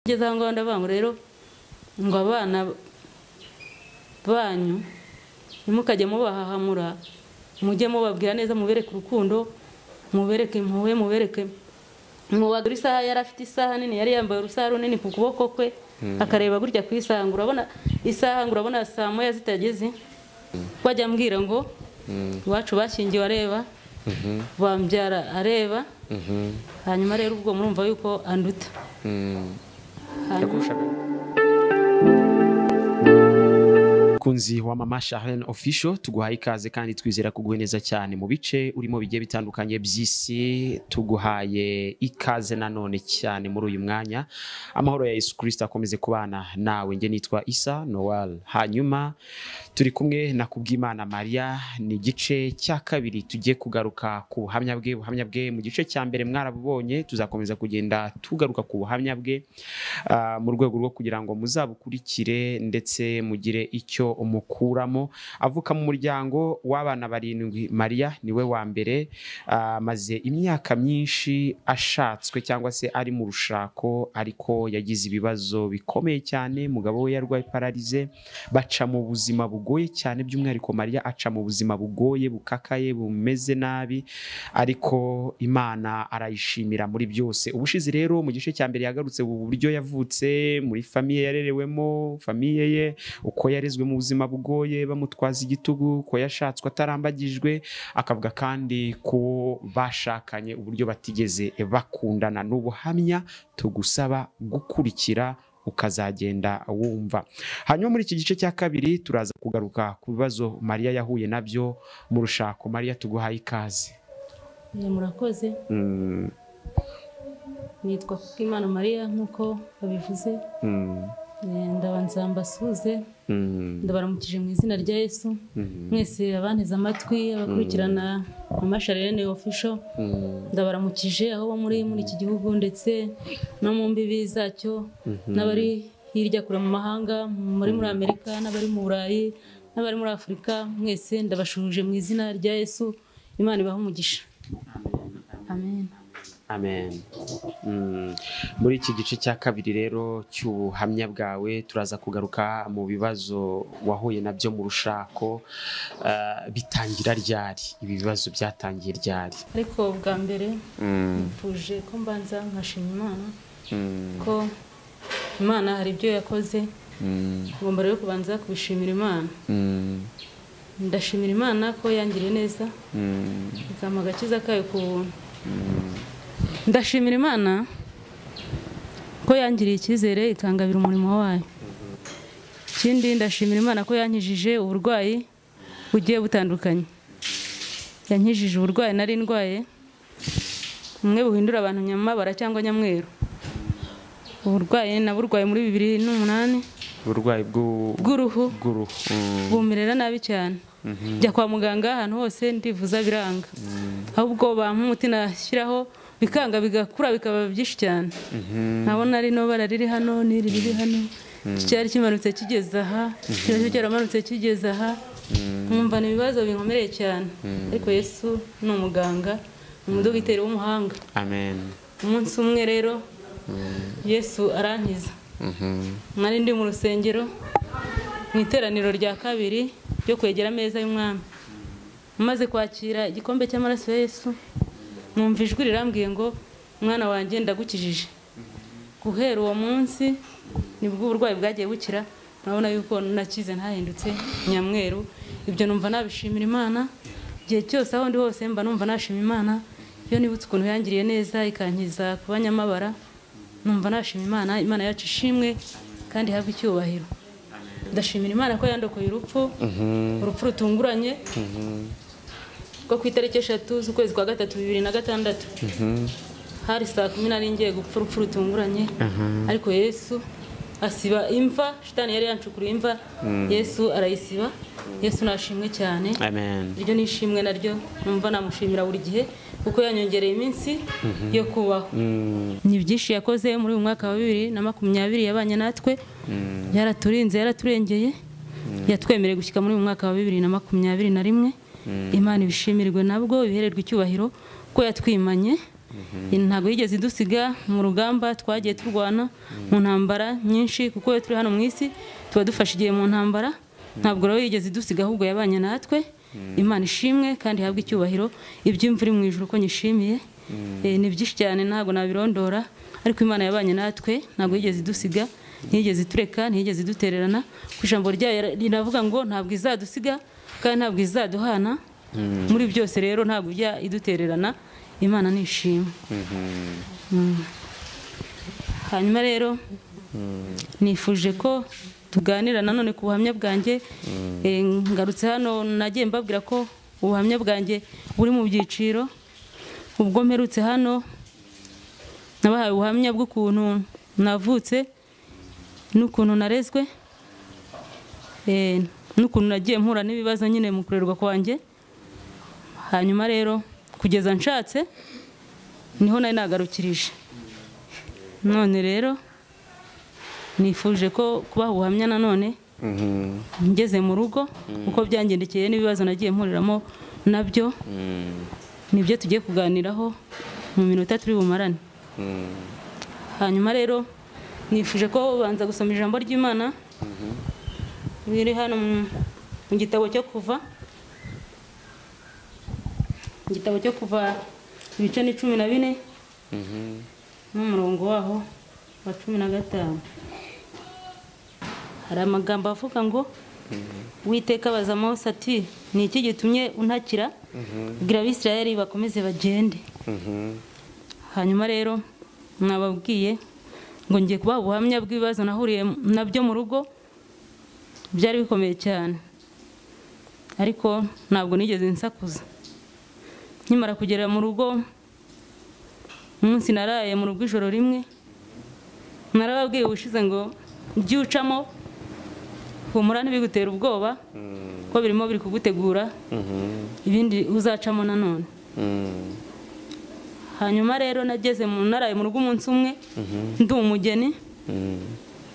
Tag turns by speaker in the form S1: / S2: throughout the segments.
S1: Ngeze aho ngaho ndavuga ngo rero ngo abana banyu ntimukajye mubahahamura, mujye mubabwira neza, mubereke urukundo, mubereke impuhwe, mubereke mubagura isaha. Yari afite isaha nini, yari yambaye urusaha runini ku kuboko kwe, akareba gutya ku isaha ngo urabona isaha, ngo urabona saa moya zitageze. Wajya ambwira ngo iwacu bashyingiwe areba, bambyara areba. Hanyuma rero ubwo murumva yuko anduta.
S2: Kunzi wa Mama Charlene Official, tuguhaye ikaze kandi twizera kuguhe neza cyane mu bice urimo bigiye bitandukanye by'isi. Tuguhaye ikaze nanone cyane muri uyu mwanya. Amahoro ya Yesu Kristo akomeze kubana nawe. Nge nitwa Isa Noel, hanyuma turi kumwe na Kubwimana Maria. Ni igice cya kabiri tugiye kugaruka ku buhamya bwe. Buhamya bwe mu gice cya mbere mwarabubonye, tuzakomeza kugenda tugaruka ku buhamya bwe mu rwego rwo kugira ngo muzabukurikire ndetse mugire icyo umukuramo. Avuka mu muryango w'abana barindwi, Maria niwe wa mbere. Amaze imyaka myinshi ashatswe cyangwa se ari mu rushako, ariko yagize ibibazo bikomeye cyane. Umugabo we yarwaye pararize, baca mu buzima bugoye cyane. By'umwihariko Maria aca mu buzima bugoye, bukakaye, bumeze nabi, ariko Imana arayishimira muri byose. Ubushize rero mu gice cya mbere yagarutse mu buryo yavutse, muri famiye yarerewemo, famiye ye uko yarezwe mu buzima bugoye, bamutwaza igitugu, ko yashatswe atarambagijwe, akavuga kandi ko bashakanye uburyo batigeze bakundana. N'ubuhamya tugusaba gukurikira ukazagenda wumva. Hanyuma muri iki gice cya kabiri turaza kugaruka ku bibazo Maria yahuye nabyo mu rushako. Maria, tuguhaye ikaze.
S1: Murakoze. Nitwa Kubwimana Maria nk'uko babivuze. Ndabanza mbasuhuze, ndabaramukije mu izina rya Yesu. Mwese abanteze amatwi, abakurikirana Mama Charlene Official, ndabaramukije aho muri iki gihugu ndetse no mu mbibi zacyo, n'abari hirya kure mu mahanga, muri Amerika, n'abari mu Burayi, n'abari muri Afurika, mwese ndabashuhuje mu izina rya Yesu. Imana ibahe umugisha. Amen.
S2: Amen. Muri iki gice cya kabiri rero cy'ubuhamya bwawe turaza kugaruka mu bibazo wahuye nabyo mu rushako. Bitangira ryari? Ibi bibazo byatangiye ryari?
S1: Ariko bwa mbere nifuje ko mbanza nkashima Imana ko Imana hari ibyo yakoze. Ngomba rero kubanza kubishimira Imana. Ndashimira Imana ko yangiriye neza, ikampa agakiza kayo ku buntu. Ndashimira Imana ko yangiriye icyizere ikangabira umurimo wayo. Ikindi ndashimira Imana ko yankijije uburwayi bugiye butandukanye. Yankijije uburwayi nari ndwaye, umwe buhindura abantu nyamabara cyangwa nyamweru. Uburwayi naburwaye muri 2008,
S2: uburwayi
S1: bw'uruhu bumerera nabi cyane. Njya kwa muganga ahantu hose ndivuza biranga, ahubwo bampa umuti nashyiraho bikanga, bigakura bikaba byinshi cyane. Nkabona rino bara riri hano n'iri riri hano, cyari kimanutse kigeze aha, cyari cyaramanutse kigeze aha. Nkumva ni ibibazo binkomereye cyane, ariko Yesu ni umuganga, umudogiteri w'umuhanga.
S2: Amen.
S1: Umunsi umwe rero Yesu arankiza. Nari ndi mu rusengero mu iteraniro rya kabiri ryo kwegera ameza y'umwami. Maze kwakira igikombe cy'amaraso ya Yesu, numva ijwi rirambwiye ngo mwana wanjye ndagukijije. Guhera uwo munsi nibwo uburwayi bwagiye bukira, murabona yuko nakize ntahindutse nyamweru. Ibyo numva nabishimira Imana igihe cyose, aho ndi hose mba numva nashima Imana. Iyo nibutse ukuntu yangiriye neza ikankiza kuba nyamabara, numva nashima Imana. Imana yacu ishimwe kandi ihabwe icyubahiro. Ndashimira Imana ko yandokoye urupfu, urupfu rutunguranye rwo ku itariki 3 z'ukwezi kwa 3 2006. Hari saa 10 nari ngiye gupfa urupfu rutunguranye, ariko Yesu asiba imva. Shitani yari yancukuriye imva, Yesu arayisiba. Yesu nashimwe cyane.
S2: Amen.
S1: Iryo nishimwe naryo numva namushimira buri gihe kuko yanyongereye iminsi yo kubaho. Ni byinshi yakoze muri uyu mwaka wa 2020, yabanye natwe, yaraturinze, yaraturengeye, yatwemereye gushyika muri uyu mwaka wa 2021. Imana ibishimirwe nabwo, ibihererwe icyubahiro ko yatwimanye. Ntabwo yigeze idusiga mu rugamba twagiye turwana mu ntambara nyinshi, kuko iyo turi hano mu isi tuba dufashe igihe mu ntambara. Ntabwo rero yigeze idusiga, ahubwo yabanye natwe. Imana ishimwe kandi ihabwe icyubahiro. Iby'imvura iri mu ijuru ko nyishimiye, ni byinshi cyane ntabwo nabirondora, ariko Imana yabanye natwe, ntabwo yigeze idusiga, ntiyigeze itureka, ntiyigeze idutererana. Ku ijambo ryayo riravuga ngo ntabwo izadusiga kandi ntabwo izaduhana. Muri byose rero ntabwo ijya idutererana. Imana nishimwe. Hanyuma rero nifuje ko tuganira nanone ku buhamya bwanjye. Ngarutse hano nagiye mbabwira ko ubuhamya bwanjye buri mu byiciro. Ubwo mperutse hano nabahaye ubuhamya bw'ukuntu navutse n'ukuntu narezwe, n'ukuntu nagiye mpura n'ibibazo nyine mu kurerwa kwanjye. Hanyuma rero kugeza nshatse niho nari nagarukirije. None rero nifuje ko kubaha ubuhamya nanone ngeze mu rugo, uko byangendekeye n'ibibazo nagiye mpuriramo nabyo, nibyo tugiye kuganiraho mu minota turi bumarane. Hanyuma rero nifuje ko banza gusoma ijambo ry'Imana biri hano mu gitabo cyo Kuva, igitabo cyo Kuva ibice ni 14 n'umurongo waho wa 15. Hari amagambo avuga ngo Uwiteka abaza Mose ati ni iki gitumye untakira? Bwira Abisirayeli bakomeze bagende. Hanyuma rero nababwiye ngo ngiye kubaha ubuhamya bw'ibibazo nahuriye nabyo mu rugo, byari bikomeye cyane, ariko ntabwo nigeze nsakuza. Nkimara kugera mu rugo, umunsi naraye mu rugo ijoro rimwe, narababwiye ubushize ngo byucamo humura ntibigutera ubwoba, ko birimo biri kugutegura ibindi uzacamo nanone. Hanyuma rero nageze mu naraye mu rugo umunsi umwe, ndi umugeni,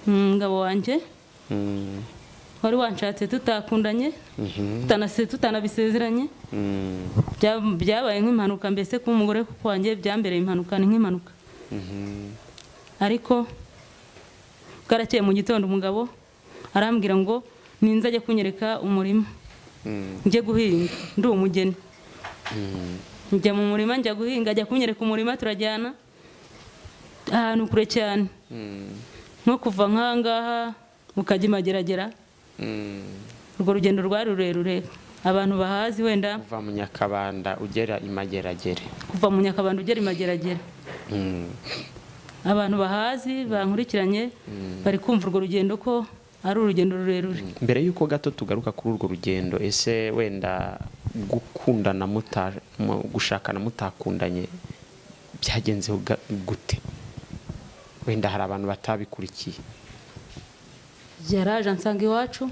S1: umugabo wanjye wari wanshatse tutakundanye, tutanabisezeranye, byabaye nk'impanuka. Mbese kuba umugore wanjye byambereye impanuka, ni nk'impanuka. Ariko bwarakeye mu gitondo umugabo arambwira ngo ninza ajye kunyereka umurima njye guhinga, ndi umugeni. Njya mu murima njya guhinga, ajya kunyereka umurima, turajyana ahantu kure cyane, nko kuva nk'ahangaha ukajya Imageragera. Urwo rugendo rwari rurerure, abantu bahazi wenda.
S2: Kuva mu Nyakabanda ugera Imageragere.
S1: Kuva mu Nyakabanda ugera Imageragere. Abantu bahazi bankurikiranye bari kumva urwo rugendo ko ari urugendo rurerure.
S2: Mbere yuko gato tugaruka kuri urwo rugendo, ese wenda gukundana gushakana mutakundanye byagenze gute? Wenda hari abantu batabikurikiye.
S1: Yaraje ansanga iwacu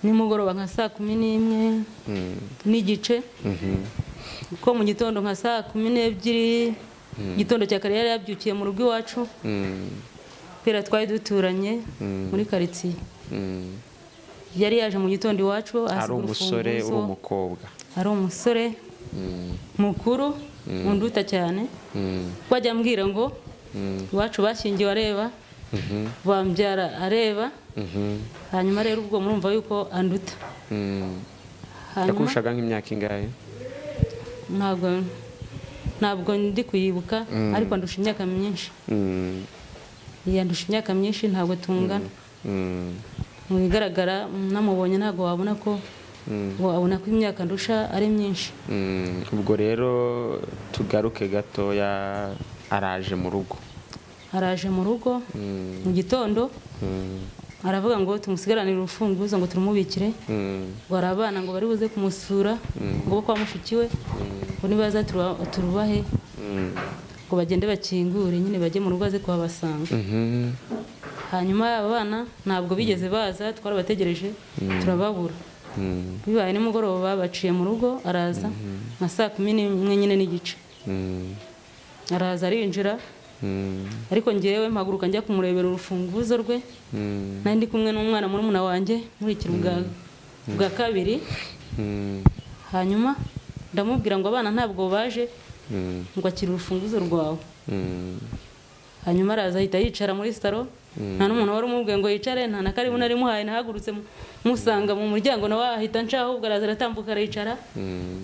S1: nimugoroba nka saa 11 n'igice, kuko mu gitondo nka saa 12 igitondo cya kare yari yabyukiye mu rugo iwacu, kubera twari duturanye muri karitsiye. Yari yaje mu gitondo iwacu,
S2: ari umusore uri umukobwa,
S1: ari umusore mukuru unduta cyane. Bajya ambwira ngo iwacu bashyingiwe areba, bambyara areba. Hanyuma rero ubwo murumva yuko anduta.
S2: Yakurushaga nk'imyaka ingahe?
S1: Ntabwo ndi kuyibuka, ariko andusha imyaka myinshi. Yandusha imyaka myinshi, ntabwo tungana. Mu bigaragara namubonye ntabwo wabona ko imyaka ndusha ari myinshi.
S2: Ubwo rero tugaruke gatoya, araje mu rugo.
S1: Araje mu rugo mu gitondo, aravuga ngo tumusigaranire urufunguzo ngo turumubikire, ngo hari abana ngo bari buze kumusura, ngo bo kwa mushiki we, ngo nibaza turubahe, ngo bagende bakingure nyine bajye mu rugo aze kuhabasanga. Hanyuma aba bana ntabwo bigeze baza, twarabategereje turababura. Bibaye nimugoroba baciye mu rugo, araza nka saa 11 nyine n'igice, araza arinjira. Ariko ngewe mpaguruka njya kumurebera urufunguzo rwe, nari ndi kumwe n'umwana murumuna wanjye nkurikira ubwa kabiri. Hanyuma ndamubwira ngo abana ntabwo baje, Ngo akira urufunguzo rwawe. Hanyuma araza ahita yicara muri salo, nta n'umuntu wari umubwiye ngo yicare, nta na karibu nari muhaye, nahagurutse musanga mu muryango nawe ahita ncaho, ahubwo araza aratambuka aricara.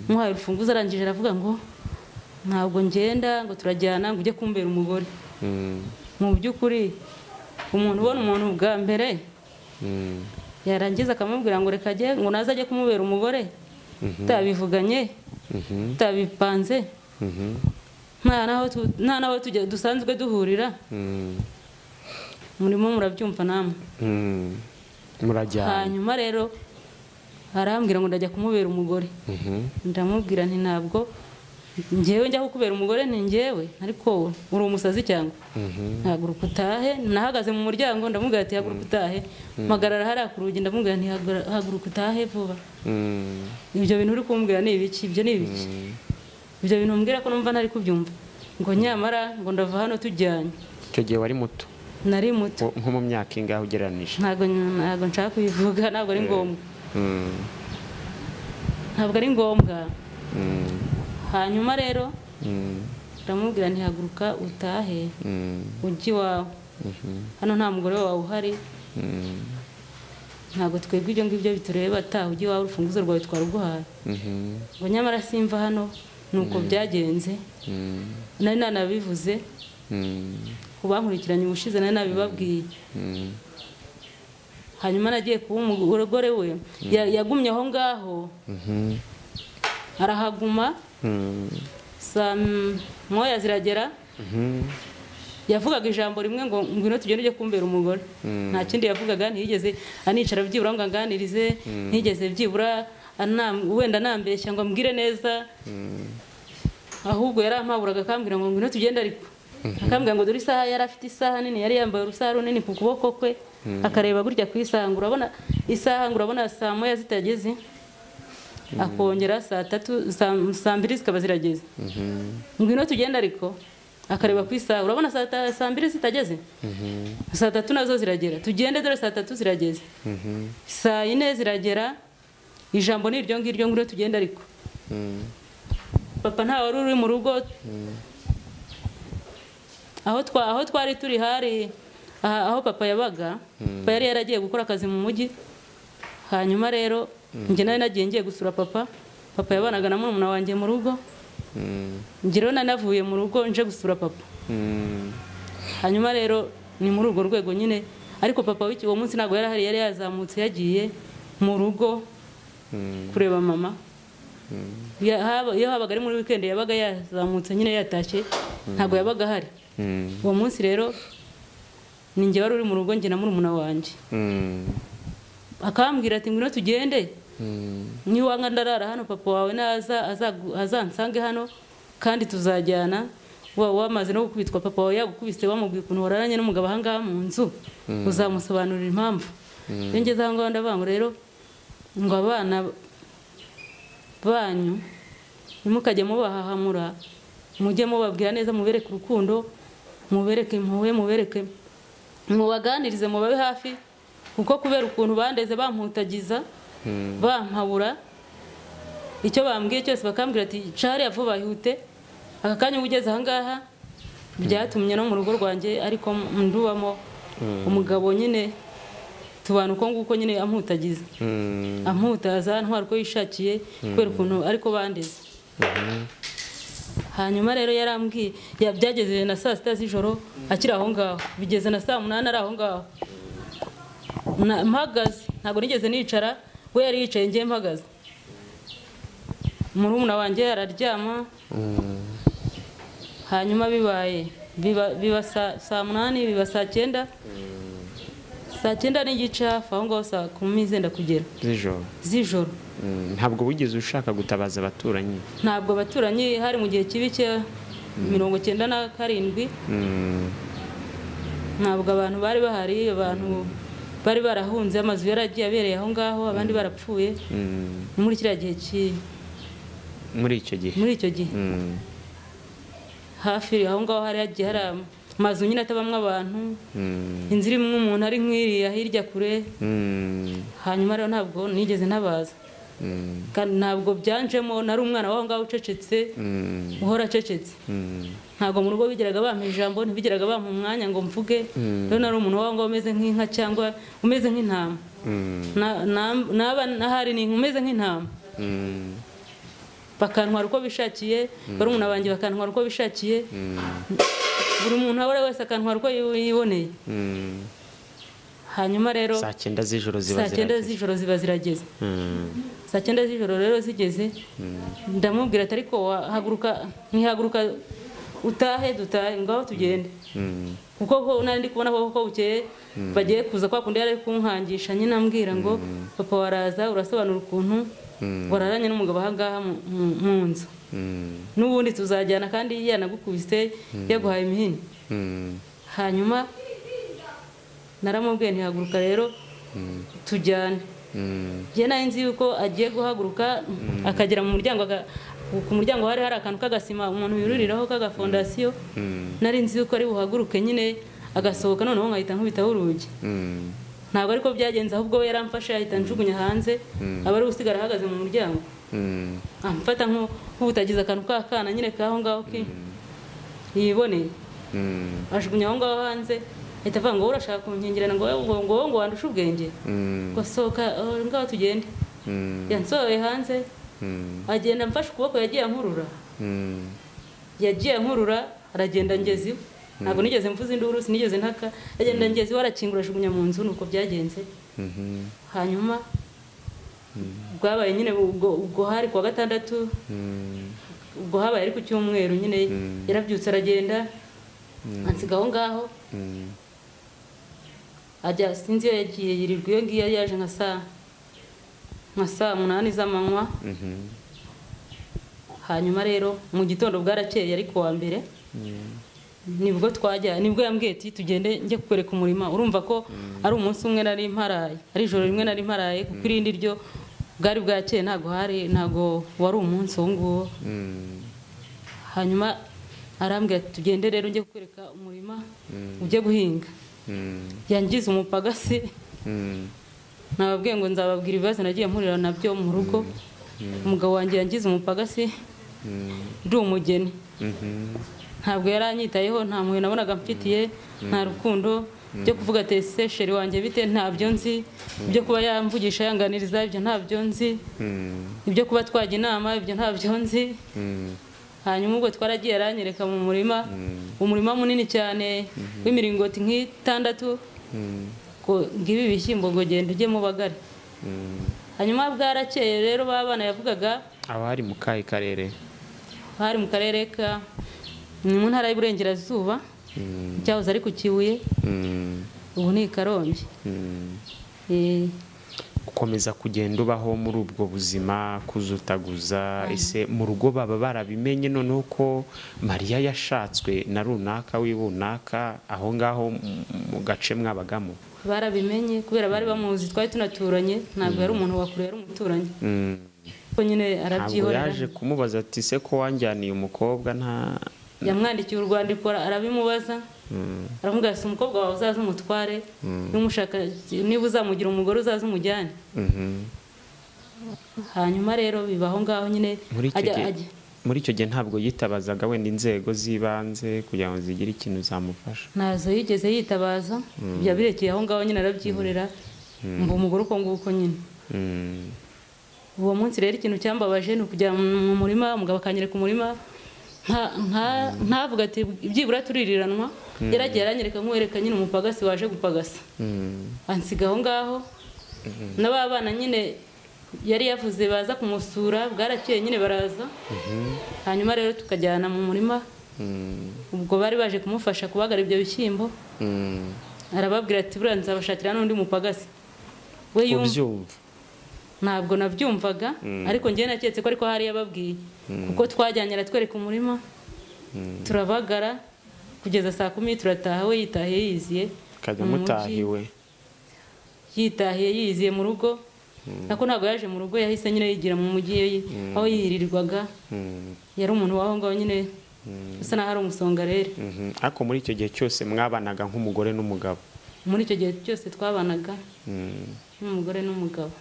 S1: Muhaye urufunguzo arangije aravuga ngo ntabwo ngenda, ngo turajyana, ngo ujye kumbera umugore. Mu by'ukuri umuntu ubona umuntu bwa mbere yarangiza akamubwira ngo reka ajye, ngo naze ajye kumubera umugore, tutabivuganye, tutabipanze, nta naho dusanzwe duhurira. Murimo murabyumva namwe.
S2: Murajyana.
S1: Hanyuma rero arambwira ngo ndajya kumubera umugore. Ndamubwira nti ntabwo njyewe njya kukubera umugore, ni njyewe, ariko uri umusazi cyangwa haguruka utahe. Nahagaze mu muryango ndamubwira ati haguruka utahe, mpagarara hariya ku rugi ndamubwira nti haguruka utahe vuba. Ibyo bintu uri kumbwira ni ibiki? Ibyo ni ibiki? Ibyo bintu umbwira ko numva ntari kubyumva. Ngo nyamara ngo ndava hano tujyanye.
S2: Icyo gihe wari muto?
S1: Nari muto.
S2: Nko mu myaka ingahe ugereranije?
S1: Ntabwo nshaka kubivuga, ntabwo ari ngombwa. Ntabwo ari ngombwa. Hanyuma rero ndamubwira nti haguruka utahe ujye iwawe, hano nta mugore wawe uhari, ntabwo twebwe ibyo ngibyo bitureba, taha ujye iwawe, urufunguzo rwawe twaruguhaye. Ngo nyamara simva hano. Nuko byagenze, nari nanabivuze ku bankurikiranye ubushize, nari nabibabwiye. Hanyuma nagiye kuba umugore we, yagumye aho ngaho arahaguma. Saa moya ziragera, yavugaga ijambo rimwe ngo ngwino tugende ujye kumbera umugore. Nta kindi yavugaga, ntiyigeze anicara byibura ngo anganirize, ntiyigeze byibura wenda nambeshya ngo ambwire neza, ahubwo yarampaburaga akambwira ngo ngwino tugende, ariko akambwira ngo dore isaha. Yari afite isaha nini, yari yambaye urusaha runini ku kuboko kwe, akareba gutya ku isaha ngo urabona isaha, ngo urabona saa moya zitageze, akongera saa tatu, saa mbiri zikaba zirageze, ngwino tugende, ariko akareba ku isaha, urabona saa mbiri zitageze, saa tatu nazo ziragera, tugende dore saa tatu zirageze, saa yine ziragera, ijambo ni iryo ngiryo, ngwino tugende. Ariko papa nta wari uri mu rugo, aho twari turi hari aho papa yabaga. Papa yari yaragiye gukora akazi mu mujyi. Hanyuma rero njye nari nagiye ngiye gusura papa. Papa yabanaga na murumuna wanjye mu rugo. Njye rero nanavuye mu rugo nje gusura papa. Hanyuma rero ni muri urwo rwego nyine, ariko papa w'iki uwo munsi ntabwo yari ahari, yari yazamutse yagiye mu rugo kureba mama. Iyo habaga ari muri weekend yabaga yazamutse nyine yatashye, ntabwo yabaga ahari. Uwo munsi rero ni njye wari uri mu rugo, njye na murumuna wanjye. Akambwira ati ngwino tugende, niwanga ndarara hano, papa wawe naza azansange hano kandi tuzajyana. Wamaze no gukubitwa, papa wawe yagukubise, bamubwiye ukuntu wararanye n'umugabo aha ngaha mu nzu, uzamusobanurira impamvu. Iyo ngeze aho ngaho ndavuga ngo rero ngo abana banyu ntimukajye mubahahamura, mujye mubabwira neza, mubereke urukundo, mubereke impuhwe, mubereke, mubaganirize, mubabe hafi, kuko kubera ukuntu bandeze bamputagiza, bampabura, icyo bambwiye cyose bakambwira ati cari vuba ihute, aka kanya ugeze aha ngaha. Byatumye no mu rugo rwanjye ariko ndubamo umugabo nyine tubana uko nguko nyine, amputagiza, amputaza, ntwara uko yishakiye, kubera ukuntu ariko bandeze. Hanyuma rero yarambwiye, byageze na saa sita z'ijoro akiri aho ngaho, bigeze na saa munani ari aho ngaho, mpagaze, ntabwo nigeze nicara, we yari yicaye njye mpagaze. Murumuna wanjye araryama. Hanyuma bibaye biba saa munani, biba saa cyenda, saa cyenda n'igice hafi aho ngaho, saa kumi zenda kugera z'ijoro.
S2: Ntabwo wigeze ushaka gutabaza abaturanyi?
S1: Ntabwo abaturanyi, hari mu gihe kibi cya 97, ntabwo abantu bari bahari, abantu bari barahunze, amazu yaragiye abereye aho ngaho, abandi barapfuye. Ni muri kiriya gihe
S2: muri icyo gihe,
S1: muri icyo gihe hafi aho ngaho hari hagiye hari amazu nyine atabamwe abantu, inzu irimo umuntu ari nk'iriya hirya kure. Hanyuma rero ntabwo nigeze ntabaza. Kandi ntabwo byanjemo, nari umwana waho ngaho ucecetse, uhora acecetse. Ntabwo mu rugo bigeraga bampa ijambo, ntibigeraga bampa umwanya ngo mvuge. Rero nari umuntu waho ngaho umeze nk'inka cyangwa umeze nk'intama. Naba nahari ni umeze nk'intama. Bakantwara uko bishakiye, barumuna banjye bakantwara uko bishakiye. Buri muntu aho ari wese akantwara uko yiboneye. Hanyuma rero
S2: saa 9 z'ijoro ziba
S1: zirageze. Saa 9 z'ijoro ziba zirageze. Saa 9 z'ijoro rero zigeze, ndamubwira ati ariko haguruka, ntihaguruka utahe dutahe ngaho tugende. Kuko ko nari ndi kubona ko bukeye bagiye kuza kwa kundi yari kunkangisha nyine ambwira ngo papa waraza urasobanura ukuntu wararanye n'umugabo aha ngaha mu nzu. N'ubundi tuzajyana kandi yanagukubise yaguhaye imihini. Hanyuma naramubwiye ntihaguruka rero tujyane. Njye nari nzi yuko agiye guhaguruka akagera mu muryango, ku muryango hari hari akantu k'agasima umuntu yururiraho k'agafondasiyo. Nari nzi yuko ari buhaguruke nyine agasohoka, noneho nkahita nkubitaho urugi. Ntabwo ariko byagenze, ahubwo we yaramfashe ahita njugunya hanze, aba ari usigara ahagaze mu muryango. Amfata nk'ubutagize akantu k'akana nyine kaho ngaho yiboneye. Ajugunya aho ngaho hanze, ahita avuga ngo urashaka kunkingirana ngo ngo wandushe ubwenge, ngo sohoka ngaho tugende. Yansohoye hanze, agenda amfashe ukuboko, yagiye ankurura. Yagiye ankurura aragenda ngeze iwe. Ntabwo nigeze mvuza induru, sinigeze ntaka, agenda ngeze iwe arakingura ajugunya mu nzu, nuko byagenze. Hanyuma bwabaye nyine ubwo hari kuwa gatandatu, ubwo habaye ari ku cyumweru nyine, yarabyutse aragenda ansiga aho ngaho. Ajya sinzi iyo yagiye, yirirwa iyo ngiyo, yaje nka saa 8 z'amanywa. Hanyuma rero mu gitondo bwarakeye, ariko wa mbere nibwo twajya, nibwo yambwiye ati tugende njye kukwereka umurima. Urumva ko ari umunsi umwe nari mparaye, ari ijoro rimwe nari mparaye, kuko irindi ryo bwari bwakeye, ntago hari, ntago wari umunsi uwo nguwo. Hanyuma arambwira ati tugende rero njye kukwereka umurima ujye guhinga. Yangize umupagasi. Nababwiye ngo nzababwira ibibazo nagiye mpurira nabyo mu rugo. Umugabo wanjye yangize umupagasi ndi umugeni. Ntabwo yaranyitayeho, nta mpuhwe nabonaga mfitiye, nta rukundo byo kuvuga ati ese sheri wanjye bite, ntabyo nzi. Ibyo kuba yamvugisha yanganiriza, ibyo ntabyo nzi. Ibyo kuba twajya inama, ibyo ntabyo nzi. Hanyuma ubwo twaragiye aranyereka mu murima, umurima munini cyane w'imiringoti nk'itandatu, ngo ngibi bishyimbo ngo genda ujye mu bagari. Hanyuma bwarakeye rero babana yavugaga
S2: abari mu kahe karere?
S1: Bari mu karere ka ni mu ntara y'Iburengerazuba, cyahoze ari ku Kibuye, ubu ni Karongi.
S2: Gukomeza kugenda ubaho muri ubwo buzima kuzutaguza, ese mu rugo baba barabimenye noneho ko Mariya yashatswe na runaka w'ibunaka aho ngaho mu gace mwabagamo?
S1: Barabimenye kubera bari bamuzi, twari tunaturanye, ntabwo yari umuntu wa kure, yari umuturanyi. Ko nyine arabyihorera.
S2: Yaje kumubaza ati se ko wanjyaniye umukobwa nta
S1: yamwandikiye urwandiko arabimubaza. Aramubwira ati umukobwa wawe uzaze umutware, numushaka niba uzamugira umugore uzaze umujyane. Hanyuma rero bibaho ngaho nyine.
S2: Muri icyo gihe ntabwo yitabazaga wenda inzego z'ibanze kugira ngo zigire ikintu zamufasha?
S1: Ntazo yigeze yitabaza, yabirekeye aho ngaho nyine arabyihorera, mba umugore uko nguko nyine. Uwo munsi rero ikintu cyambabaje ni ukujya mu murima, umugabo akanyereka umurima, ntavuga ati byibura tuririranwa, yaragiye aranyereka nkwereka nyine umupagasi waje gupagasa. Ansiga aho ngaho, n'ababana nyine yari yavuze baza kumusura, bwarakeye nyine baraza. Hanyuma rero tukajyana mu murima, ubwo bari baje kumufasha kubagara ibyo bishyimbo. Arababwira ati buriya nzabashakira n'undi mupagasi. We
S2: yumva
S1: ntabwo nabyumvaga, ariko njye naketse ko ariko hari yababwiye, kuko twajyanye aratwereka umurima, turabagara kugeza saa 10 turataha, we yitahiye yiziye,
S2: kajya mutahiwe
S1: yitahiye yiziye mu rugo. Nako ntabwo yaje mu rugo, yahise nyine yigira mu mujyi aho yirirwaga. Yari umuntu waho ngaho nyine usa naho ari umusongarere.
S2: Ariko muri icyo gihe cyose mwabanaga nk'umugore n'umugabo?
S1: Muri icyo gihe cyose twabanaga nk'umugore n'umugabo.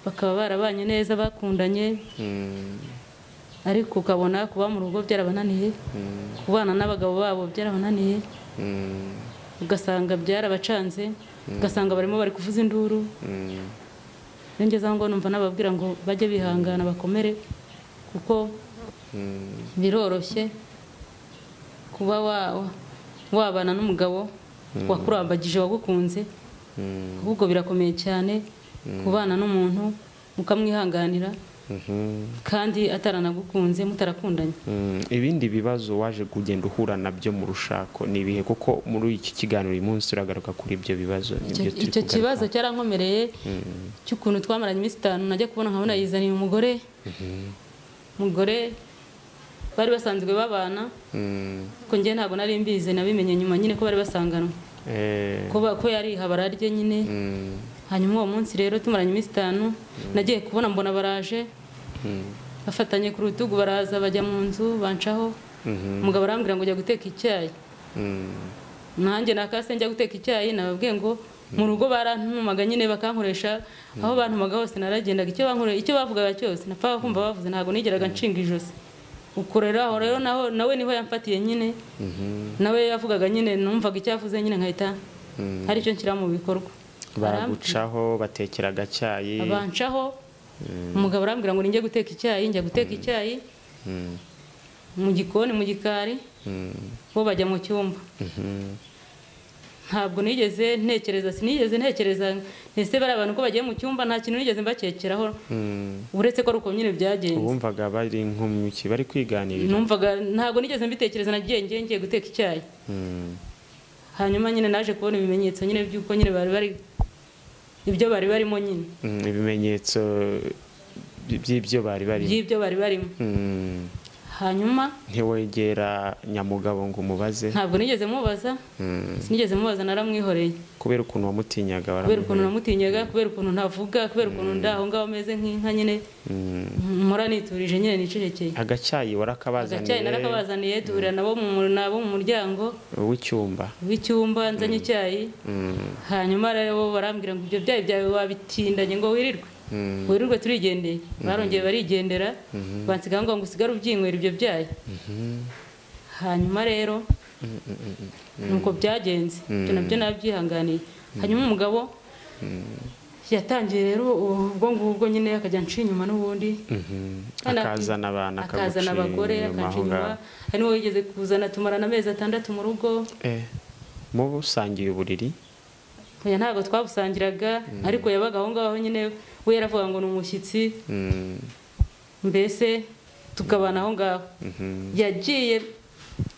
S1: Bakaba barabanye neza, bakundanye, ariko ukabona kuba mu rugo byarabananiye, kubana n'abagabo babo byarabananiye, ugasanga byarabacanze, ugasanga barimo bari kuvuza induru. Ngeze aho ngo numva nababwira ngo bajye bihangana bakomere, kuko biroroshye kuba wabana n'umugabo wakurambagije wagukunze, ahubwo birakomeye cyane kubana n'umuntu mukamwihanganira kandi ataranagukunze, mutarakundanye.
S2: Ibindi bibazo waje kugenda uhura nabyo mu rushako ni ibihe? Kuko muri iki kiganiro uyu munsi turagaruka kuri ibyo bibazo.
S1: Icyo kibazo cyarankomereye cy'ukuntu twamaranye iminsi 5, najya kubona nkabona yizaniye umugore. Umugore bari basanzwe babana, ko njye ntabwo nari mbizi, nabimenye nyuma nyine ko bari basanganwe, ko yari ihabara rye nyine. Hanyuma uwo munsi rero tumaranye iminsi 5, nagiye kubona mbona baraje bafatanye ku rutugu, baraza bajya mu nzu bancaho. Umugabo arambwira ngo jya guteka icyayi, nanjye nakase njya guteka icyayi. Nababwiye ngo mu rugo barantumaga nyine bakankoresha, aho bantumaga hose naragendaga, icyo bavugaga cyose napfaga kumva bavuze, ntabwo nigeraga nshinga ijosi. Ukorera aho rero nawe niho yamfatiye nyine, nawe yavugaga nyine, numvaga icyo yavuze nyine nkahita hari icyo nshyira mu bikorwa.
S2: Baragucaho batekera agacyayi,
S1: abancaho. Umugabo arambwira ngo ninjye guteka icyayi, njya guteka icyayi mu gikoni mu gikari, bo bajya mu cyumba. Ntabwo nigeze ntekereza, sinigeze ntekereza ese bari abantu ko bagiye mu cyumba, nta kintu nigeze mbakekeraho, uretse ko ari uko nyine byagenze.
S2: Wumvaga bari nko mu ki bari kwiganirira?
S1: Numvaga ntabwo nigeze mbitekereza, nagiye ngiye guteka icyayi. Hanyuma nyine naje kubona ibimenyetso nyine by'uko nyine bari bari ibyo bari barimo nyine,
S2: ibimenyetso by'ibyo bari barimo,
S1: by'ibyo bari barimo. Hanyuma
S2: ntiwegera nyamugabo ngo umubaze?
S1: Ntabwo nigeze mubaza, sinigeze mubaza, naramwihoreye.
S2: Kubera ukuntu wamutinyaga?
S1: Kubera ukuntu namutinyaga, kubera ukuntu ntavuga, kubera ukuntu ndaho ngaho meze nk'inka nyine, mpora niturije nyine nicecekeye.
S2: Agacyayi warakabazaniye?
S1: Agacyayi narakabazaniye, duhurira nabo mu muryango w'icyumba, nzanye icyayi. Hanyuma rero bo barambwira ngo ibyo byayi byawe wabitindanye ngo wirirwe wirirwe turigendeye. Barongeye barigendera, bansiga ngo usigare ubyinywera ibyo byayi. Hanyuma rero nuko byagenze, ibyo nabyo nabyihanganiye. Hanyuma umugabo yatangiye rero ubwo ngubwo nyine akajya nca inyuma n'ubundi,
S2: akazana abana,
S1: akazana abagore, akanca inyuma. Hari n'uwo yigeze kuzana tumarana amezi 6 mu rugo.
S2: Mubusangiye uburiri?
S1: Oya, ntabwo twabusangiraga, ariko yabaga aho ngaho nyine, we yaravuga ngo ni umushyitsi, mbese tukabana aho ngaho. Yagiye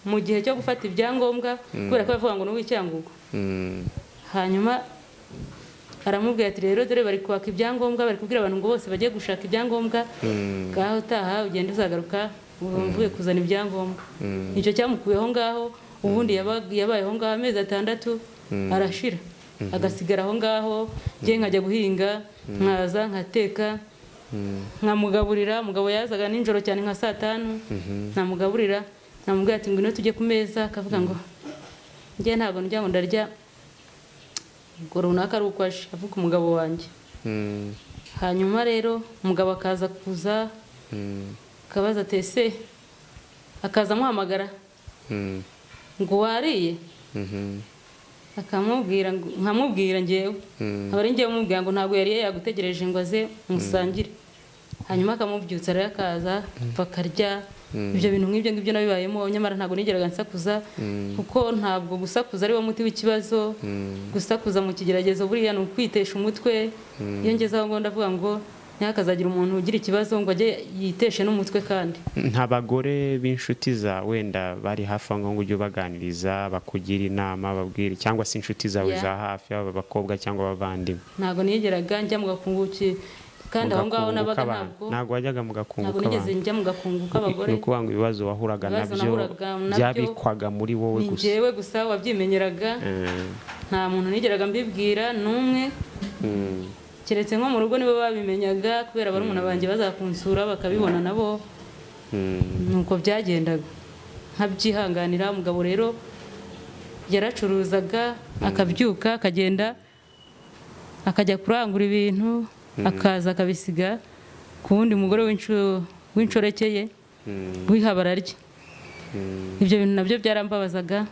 S1: mu gihe cyo gufata ibyangombwa, kubera ko yavuga ngo ni uw'Icyangugu. Hanyuma aramubwira ati rero dore bari kwaka ibyangombwa, bari kubwira abantu ngo bose bagiye gushaka ibyangombwa, ngaho utaha ugenda uzagaruka uvuye kuzana ibyangombwa. Nicyo cyamukuye aho ngaho. Ubundi yabaye aho ngaho amezi 6 arashira, agasigara aho ngaho. Njye nkajya guhinga, nkaza nkateka, nkamugaburira. Umugabo yazaga nijoro cyane nka saa 5, nkamugaburira, namubwira ati ngwino tujye ku meza, akavuga ngo njye ntabwo njya ngo ndarya ubwo runaka ari uko aje, avuga umugabo wanjye. Hanyuma rero umugabo akaza kuza akabaza ati ese, akaza amuhamagara ngo wariye? Akamubwira, nkamubwira ngewe, aba ari ngewe umubwira ngo ntabwo yariye, yagutegereje ngo aze musangire. Hanyuma akamubyutsa rero akaza bakarya. Ibyo bintu nk'ibyo ngibyo nabibayemo, nyamara ntabwo nigeraga nsakuza, kuko ntabwo gusakuza ari wo muti w'ikibazo. Gusakuza mu kigeragezo buriya ni ukwitesha umutwe. Iyo ngeze aho ngo ndavuga ngo ntihakazagira umuntu ugira ikibazo ngo ajye yiteshe n'umutwe. Kandi
S2: nta bagore b'inshuti za wenda bari hafi aho ngo ujye ubaganiriza, bakugira inama, babwire, cyangwa se inshuti zawe za hafi, aba bakobwa cyangwa abavandimwe?
S1: Ntabwo nigeraga njya mu gakungu, kandi aho ngaho nabaga
S2: ntabwo wajyaga mu gakungu.
S1: Ntabwo nigeze njya mu gakungu k'abagore.
S2: Ni ukuvuga ngo ibibazo wahuraga nabyo byabikwaga muri wowe gusa?
S1: Ni njyewe gusa wabyimenyeraga, nta muntu nigeraga mbibwira n'umwe, keretse nko mu rugo nibo babimenyaga, kubera barumuna banjye bazakunsura bakabibona nabo. Nuko byagendaga nkabyihanganira. Umugabo rero yaracuruzaga, akabyuka akagenda akajya kurangura ibintu, akaza akabisiga ku wundi mugore w'inshoreke ye w'ihabara rye. Ibyo bintu nabyo byarambabazaga,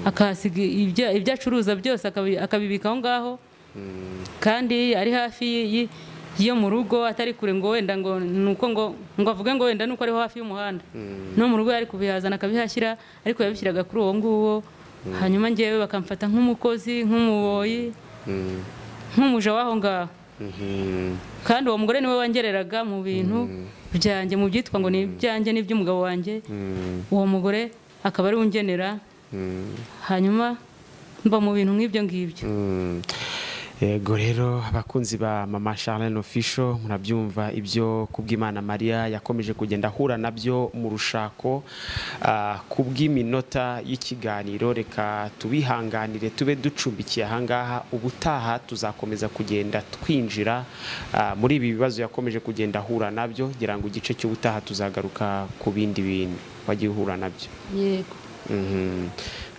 S1: akahasiga ibyo acuruza byose akabibika aho ngaho, kandi ari hafi yo mu rugo, atari kure ngo wenda ngo nuko ngo avuge ngo wenda nuko ari hafi y'umuhanda, no mu rugo yari kubihazana akabihashyira, ariko yabishyiraga kuri uwo nguwo. Hanyuma ngewe bakamfata nk'umukozi, nk'umuboyi, nk'umuja w'aho ngaho. Kandi uwo mugore niwe wangereraga mu bintu byanjye, mu byitwa ngo ni ibyanjye n'iby'umugabo wanjye, uwo mugore akaba ari ungenera. Hanyuma mba mu bintu nk'ibyo ngibyo.
S2: Yego rero abakunzi ba Mama Charlene Official, murabyumva ibyo Kubwimana Maria yakomeje kugenda ahura nabyo mu rushako. Kubw'iminota y'ikiganiro reka tubihanganire tube ducumbikiye ahangaha, ubutaha tuzakomeza kugenda twinjira muri ibi bibazo yakomeje kugenda ahura nabyo, ngira ngo igice cy'ubutaha tuzagaruka ku bindi bintu wagiye uhura nabyo.
S1: Yego.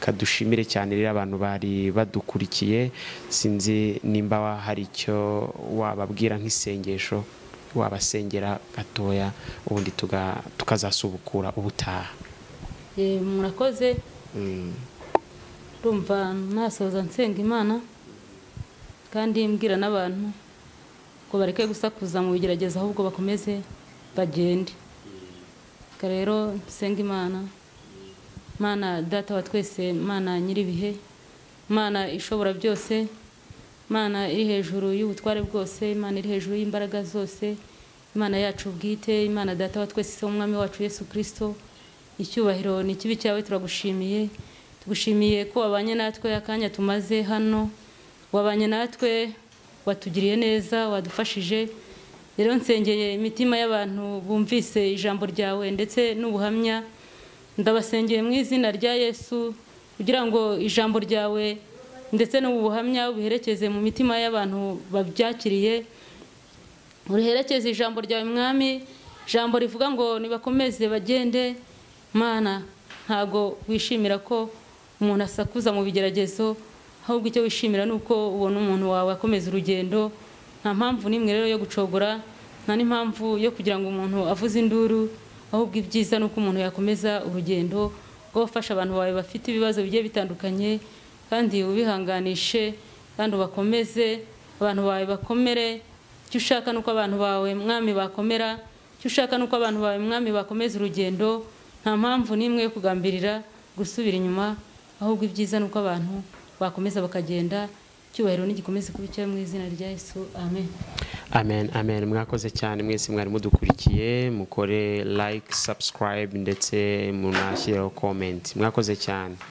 S2: Kadushimire cyane rero abantu bari badukurikiye, sinzi nimba hari icyo wababwira nk'isengesho wabasengera gatoya, ubundi tukazasubukura ubutaha.
S1: Murakoze. Ndumva nasoza nsenga Imana, kandi mbwira n'abantu ngo bareke gusakuza mu bigerageza, ahubwo bakomeze bagende. Rero nsenga Imana, Mana data wa twese, Mana nyiribihe, Mana ishobora byose, Mana iri hejuru y'ubutware bwose, Imana iri hejuru y'imbaraga zose, Imana yacu bwite, Imana data wa twese, Umwami wacu Yesu Kristo, icyubahiro ni kibi cyawe, turagushimiye. Tugushimiye ko wabanye natwe akanya tumaze hano, wabanye natwe, watugiriye neza, wadufashije. Rero nsengeye imitima y'abantu bumvise ijambo ryawe ndetse n'ubuhamya, ndabasengeye mu izina rya Yesu kugira ngo ijambo ryawe ndetse n'ubuhamya ubiherekeze mu mitima y'abantu babyakiriye. Uriherekeze ijambo ryawe Mwami, ijambo rivuga ngo nibakomeze bagende. Mana, ntago wishimira ko umuntu asakuza mu bigeragezo, ahubwo icyo wishimira nuko ubona umuntu wawe akomeza urugendo. Nta mpamvu n'imwe rero yo gucogora, nta n'impamvu yo kugira ngo umuntu avuze induru, ahubwo ibyiza nuko umuntu yakomeza urugendo rwo gufasha abantu bawe bafite ibibazo bigiye bitandukanye, kandi ubihanganishe kandi ubakomeze, abantu bawe bakomere. Icyo ushaka nuko abantu bawe Mwami bakomera, icyo ushaka nuko abantu bawe Mwami bakomeza urugendo. Nta mpamvu n'imwe yo kugambirira gusubira inyuma, ahubwo ibyiza nuko abantu bakomeza bakagenda. Icyubahiro n'igikomeze kuba icyawe mu izina rya Yesu, amen.
S2: Amen, amen. Mwakoze cyane mwese mwari mudukurikiye, mukore like, subscribe ndetse munashyireho comment. Mwakoze cyane.